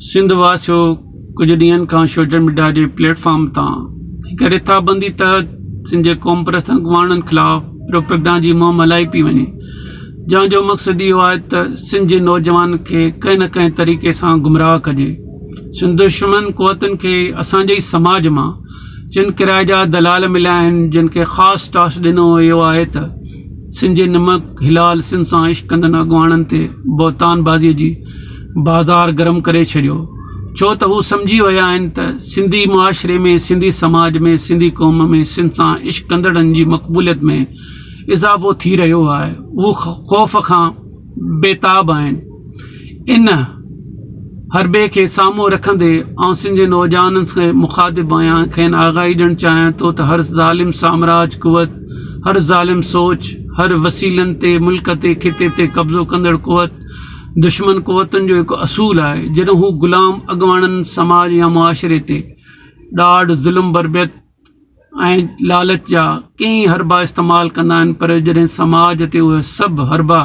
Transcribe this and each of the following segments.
سنڌ واسيو ڪجهه ڏينهن کان سوشل ميڊيا جي پليٽ فارم تان هڪ رٿابندي تحت سنڌ جي قومپرست اڳواڻن خلاف پروپيگنڊا جي مهم هلائي پئي وڃي جنهن جو مقصد اهو آهي ته سنڌ جي نوجوان کي ڪنهن نه ڪنهن طريقي سان گمراهه ڪجي سنڌ دشمن قوتن کي اسان جي ئي سماج مان جن ڪرائي جا دلال مليا آهن جن کي خاص ٽاسڪ ڏنو ويو آهي ته سنڌ جي نمڪ حلال سنڌ سان عشق ڪندڙ اڳواڻن تي بهتان بازي جي بازار گرم ڪري ڇڏيو ڇو ته هو سمجهي ويا آهن ته سنڌي معاشري ۾ سنڌي سماج ۾ سنڌي قوم ۾ سنڌ سان عشق ڪندڙن جي مقبوليت ۾ اضافو ٿي رهيو آهي هو خوف کان بيتاب آهن. ان حربي کي سامهون رکندي آئون سنڌ جي نوجوانن کي مخاطب آهيان کين آگاهي ڏيڻ چاهيان ٿو ته هر ظالم سامراج قوت، هر ظالم سوچ، هر وسيلن تي ملڪ تي خطي تي قبضو ڪندڙ قوت دشمن قوتن جو هڪ اصول آهي جڏهن هو غلام اڳواڻن سماج يا معاشري تي ڏاڍ ظلم بربريت ۽ لالچ جا ڪيئي حربا استعمال ڪندا آهن پر جڏهن سماج تي اهي سڀ حربا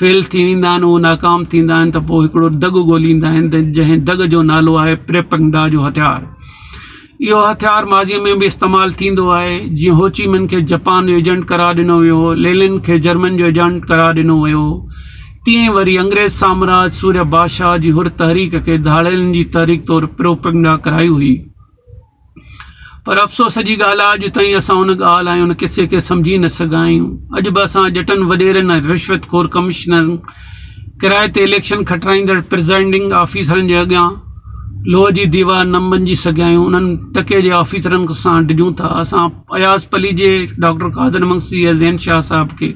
فيل ٿي ويندا آهن اهي ناڪام ٿيندا آهن ته پوء هڪڙو دڳ ڳوليندا آهن ته جنهن دڳ جو نالو آهي پريپنگڊا جو هٿيار اهو هٿيار ماضي ۾ به استعمال ٿيندو آهي جيئن هوچي من کي جپان جو ايجنٽ قرار ڏنو ويو هو ليلن کي جرمن جو ايجنٽ قرار ڏنو ويو هو تيئن وري انگريز سامراج سوريه بادشاهه جي حر تحريڪ کي ڌاڙيلن جي تحريڪ طور پروپيگنڊا ڪرائي هئي. پر افسوس جي ڳالهه آهي اڄ تائين اسان ان ڳالهه ۽ ان قصي کي سمجهي نه سگهيا آهيون. اڄ به اسان ڄٽن وڏيرن ۽ رشوت خور ڪمشنرن، ڪرائي تي اليڪشن کٽرائيندڙ پرزائيڊنگ آفيسرن جي اڳيان لوهه جي ديوار نه بنجي سگهيا آهيون. انهن ٽڪي جي آفيسرن سان ڊڄون ٿا. اسان اياز پليجي، ڊاڪٽر قادر مگسي ۽ زين شاهه صاحب کي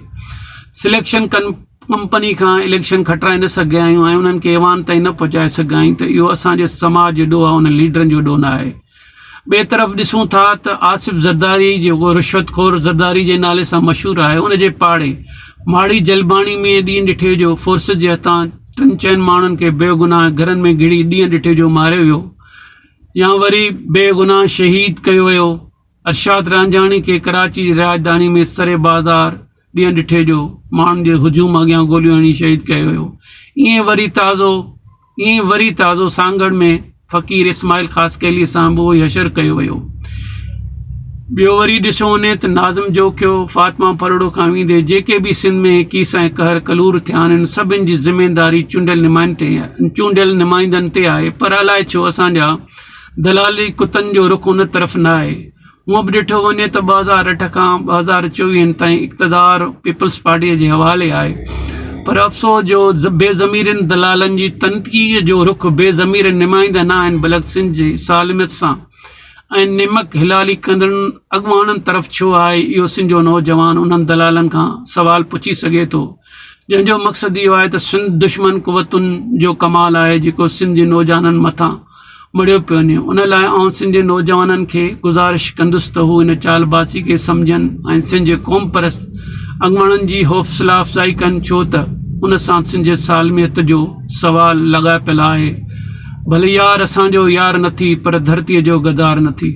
سليڪشن ڪن ڪمپني کان اليڪشن کٽرائي نه سگهيا آهيون ۽ انهن کي ايوان تائين نه پهچائي سگهيا آهيون ته اهو اسان جي سماج جو ڏوهه آهي انهن ليڊرن جو ڏوهه نه آهي ٻئي طرف ڏسون ٿا ته آصف زرداري جيڪو رشوت خور زرداري جي نالي سان مشهور آهي ان جي پاڙي ماڙي جلباڻي ۾ ڏينهن ڏٺي جو فورسز جي هٿان ٽن چئن ماڻهن کي بيگناهه گهرن ۾ گهڙي ڏينهن ڏٺي جو ماريو ويو يا وري بيگناهه شهيد ڪيو ويو ارشاد رانجهاڻي کي ڪراچي جي راڄڌاني ۾ سري بازار ڏينهن ڏٺي جو ماڻهن جي هجوم اڳيان گوليون هڻي شهيد ڪيو ويو. ائين وري تازو ائين وري تازو سانگهڙ ۾ فقير اسماعيل خاصخيلي سان به اهوئي حشر ڪيو ويو. ٻيو وري ڏسو وڃي ته ناظم جوکيو، فاطمه ڦرڙو کان ويندي جيڪي به سنڌ ۾ ڪيس ۽ قهر ڪلور ٿيا آهن سڀن جي ذميداري چونڊيل چونڊيل نمائندن تي آهي پر الائي ڇو اسان جا دلالي ڪتن جو رخ ان طرف نه آهي. هونء به ڏٺو وڃي ته 2008 کان 2024 تائين اقتدار پيپلز پارٽيء جي حوالي آهي پر افسوس جو بي ضميرين دلالن جي تنقيد جو رخ بي ضمير نمائندا نه آهن بلڪ سنڌ جي سالميت سان ۽ نمڪ حلالي ڪندڙن اڳواڻن طرف ڇو آهي اهو سنڌ جو نوجوان انهن دلالن کان سوال پڇي سگهي ٿو جنهن جو مقصد اهو آهي ته سنڌ دشمن قوتن جو ڪمال آهي جيڪو سنڌ جي نوجوانن مٿان مڙهيو پيو وڃي ان لاء آئون سنڌ جي نوجوانن کي گذارش ڪندس ته هو ان چالبازي کي سمجهن ۽ سنڌ جي قوم پرست اڳواڻن جي حوصلا افزائي ڪن ڇو ته ان سان سنڌ جي سالميت جو سوال لڳاپيل آهي ڀلي يار اسان جو يار نه ٿي پر ڌرتي جو غدار نه ٿي.